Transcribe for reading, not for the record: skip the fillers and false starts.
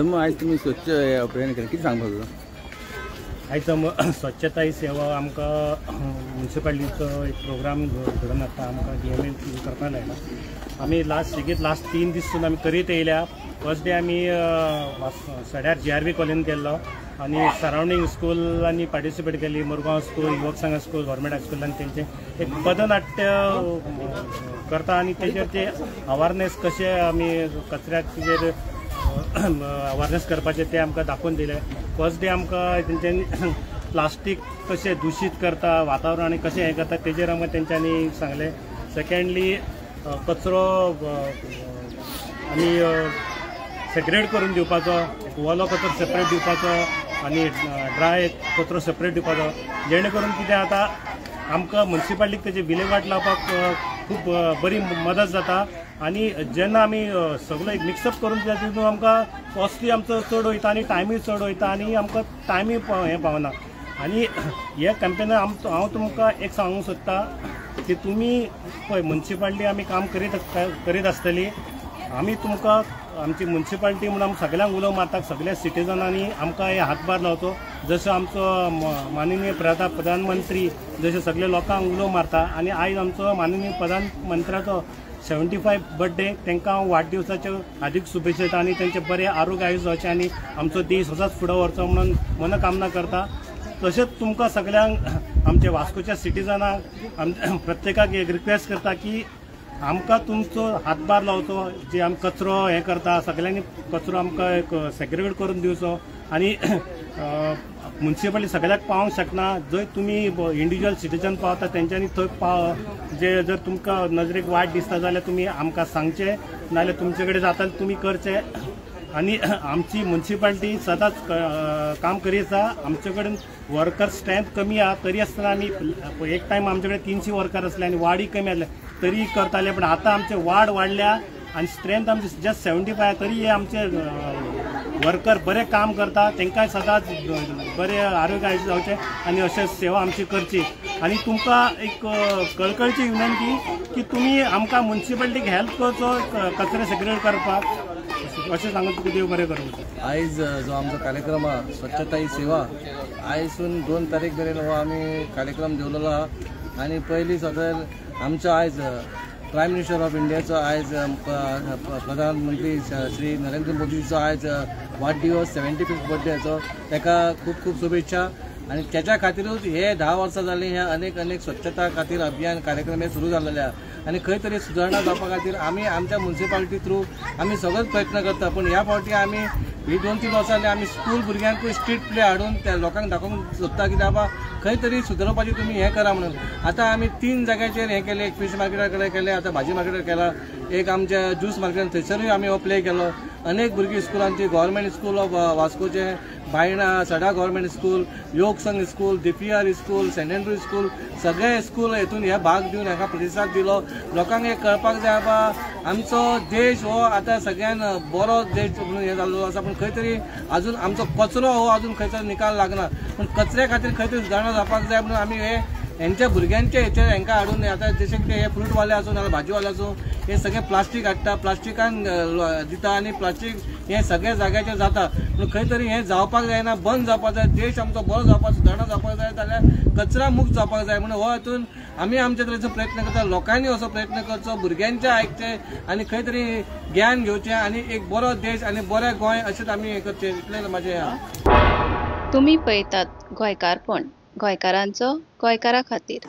दम आयज तुमी स्वच्छ अभियान केलें, कितें सांगपाक तुका? आयज स्वच्छता ही सेवा आमकां म्युनिसिपालिटीचो एक प्रोग्राम घडोवन हाडटा. आमकां DMA करपाक लायला. आमी लास्ट सेगीत लास्ट 3 दीस सुद्दां आमी करीत येयल्या. फर्स्ट डे आमी सड्यार GRB कॉलेजीन केल्लो आनी सरावंडींग स्कुलांनी पार्टिसिपेट केली. Murgaon school, Yuvak Sangh school, government high school आनी तेंचे एक पदनाट्य करता आनी तेजेर ते अवेरनेस कशें आमी कचऱ्याक तेजेर अवेरनेस करपाचें तें आमकां दाखोवन दिलें. फर्स्ट डे आमकां तेंच्यांनी प्लास्टीक कशें दुशीत करता वातावरण आनी कशें हें करता तेजेर आमकां तेंच्यांनी सांगलें. सेकेंडली कचरो आमी सेग्रेट करून दिवपाचो, ओलो कचरो सेपरेट दिवपाचो आनी ड्राय कचरो सेपरेट दिवपाचो, जेणे करून कितें आतां आमकां म्युनिसिपालिटीक तेजी विलेवाट लावपाक खूब बरी मदत जाता. आनी जेन्ना आमी सगळो एक मिक्सअप करून दिता तितून आमकां कॉस्टली आमचो चड वयता आनी टायमूय चड वयता आनी आमकां टायमूय हें पावना. आनी हे कॅम्पेनार हांव तुमकां एक सांगूंक सोदता की तुमी पळय म्युनिसिपालिटी आमी काम करीत आसतली. आमी तुमकां आमची म्युनिसिपालिटी म्हणून आमी सगळ्यांक उलो मारता, सगळ्या सिटीजनांनी आमकां हे हातभार लावचो. जसो आमचो माननीय प्रधानमंत्री जशें सगळे लोकांक उलो मारता आनी आयज आमचो माननीय प्रधानमंत्र्याचो 75 बर्थडे, तांकां हांव वाडदिवसाच्यो हार्दीक शुभेच्छा दिता आनी तेंचें बरें आरोग्य आयुश्य जावचें आनी आमचो देश असोच फुडें व्हरचो म्हणून मनोकामना करता. तशेंच तुमकां सगळ्यांक आमच्या वास्कोच्या सिटीजनांक प्रत्येकाक एक रिक्वेस्ट करता की आमकां तुमचो हातभार लावचो. जे आमी कचरो हें करता सगळ्यांनी कचरो आमकां एक सेग्रिगेट करून दिवचो आनी म्युनिसिपालिटी सगळ्याक पावोंक शकना. जंय तुमी इंडिविज्युअल सिटीजन पावता तेंच्यांनी थंय जे जर तुमकां नजरेक वायट दिसता जाल्यार तुमी आमकां सांगचें, नाजाल्यार तुमचे कडेन जाता तुमी करचें. आनी आमची म्युनिसिपालिटी सदांच काम करीत आसा. आमचे कडेन वर्कर स्ट्रेंथ कमी आसा तरी आसतना आमी एक टायम आमचे कडेन 300 वर्कर आसले आनी वाडय कमी आसले तरी करताले, पण आतां आमचे वाड वाडल्या आनी स्ट्रेंथ आमची जस्ट 75 तरी हे आमचे वर्कर बरें काम करता. तांकांय सदांच बरें आरोग्य आयुश्य जावचें आनी अशें सेवा आमची करची. आनी तुमकां एक कळकळची विनंती की तुमी आमकां म्युनिसिपालिटीक हेल्प करचो कचरे सेग्रिगेट करपाक, अशें सांगून तुका देव बरें करूं. आयज जो आमचो कार्यक्रम आहा स्वच्छता ही सेवा, आयजसून 2 तारीख मेरेन हो आमी कार्यक्रम दवरलेलो आहा. आनी पयली सगळें आमचो आयज प्रायम मिनिस्टर ऑफ इंडियाचो आयज प्रधानमंत्री श्री नरेंद्र मोदीचो आयज वाडदिवस 75th बर्थडेचो, ताका खूब खूब शुभेच्छा. आनी त्याच्या खातीरूच हे 10 वर्सां जालीं हे अनेक अनेक स्वच्छता खातीर अभियान कार्यक्रम हे सुरू जाल्ले आहा. आनी खंय तरी सुदारणा जावपा खातीर आमी आमच्या म्युनिसिपालिटी थ्रू आमी सगळोच प्रयत्न करता. पूण ह्या फावटी आमी ही 2-3 वर्सां जालीं आमी स्कूल भुरग्यांकूय स्ट्रीट प्ले हाडून त्या लोकांक दाखोवंक सोदता की बाबा खंय तरी सुदरोवपाची तुमी हें करा म्हणून. आतां आमी 3 जाग्याचेर हें केलें, एक फीश मार्केटा कडेन केलें, आतां भाजी मार्केटार केला, एक आमच्या ज्यूस मार्केटान थंयसरूय आमी हो प्ले केलो. अनेक भुरगीं स्कुलांची, गव्हर्मेंट स्कूल ऑफ वास्कोचें, Baina, Sada government school, Yog Sangh school, DPR school, Saint Andrew school, सगळे स्कूल हेतून हे भाग दिवन हाका प्रतिसाद दिलो. लोकांक एक कळपाक जाय बाबा आमचो देश हो आतां सगळ्यान बरो देश म्हणून हें जाल्लो आसा, पूण खंय तरी आजून आमचो कचरो हो आजून खंयचो निकाल लागना. पूण कचऱ्या खातीर खंय तरी सुदारणा जावपाक जाय म्हणून आमी हे हेंच्या भुरग्यांच्या हेचेर हेंकां हाडून आतां जशें कितें हे फ्रूटवाले आसूं नाजाल्यार भाजीवाले आसूं हे सगळे प्लास्टीक हाडटा, प्लास्टिकान दिता आनी प्लास्टीक हे सगळ्या जाग्याचेर जाता. पूण खंय तरी हें जावपाक जायना, बंद जावपाक जाय. देश आमचो बरो जावपाक, सुदारणा जावपाक जाय जाल्यार कचरा मुक्त जावपाक जाय म्हणून हो हितून आमी आमच्या तरेचो प्रयत्न करता. लोकांनी असो प्रयत्न करचो, भुरग्यांचे आयकचें आनी खंय तरी ज्ञान घेवचें आनी एक बरो देश आनी बरें गोंय अशेंच आमी हें करचें, इतलें म्हाजें. तुमी पळयतात गोंयकारपण, गोंयकारांचो गोंयकारा खातीर.